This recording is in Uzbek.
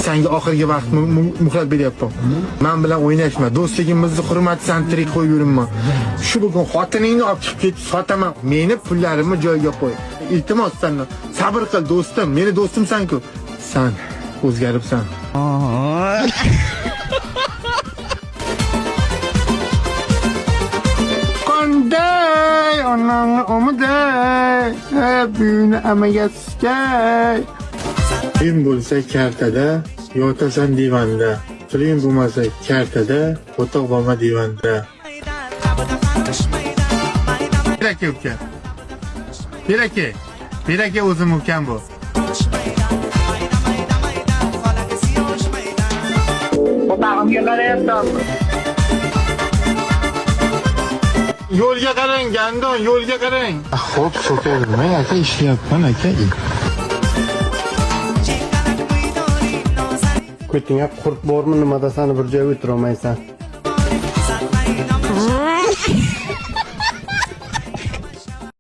Senga oxirgi vaqt muhlat beryapman. Men bilan o'ynashma. Do'stligimizni hurmati san tirik qo'yib yuribman. Shu bugun xotiningni olib chiqib ketib sotaman. Meni pullarimni joyiga qo'y. Iltimos sendan. Sabr qil do'stim. Meni do'stimsan-ku. San o'zgaribsan. Qanday onangni omiday, buyini amaga sikay. Puling bo'lsa kartada, yotasan divanda. Puling bo'lmasa kartada, o'toq bo'lma divanda. Beraka uka. Beraka. Beraka o'zim ukam bu. Otag'imga qarayapsan. Yo'lga qarang, gandon, yo'lga qarang. Xo'p, so'kavermang aka, ishlayapman aka. Ko'tingga qurt bormi, nimada sani bir joyga o'tirolmaysan.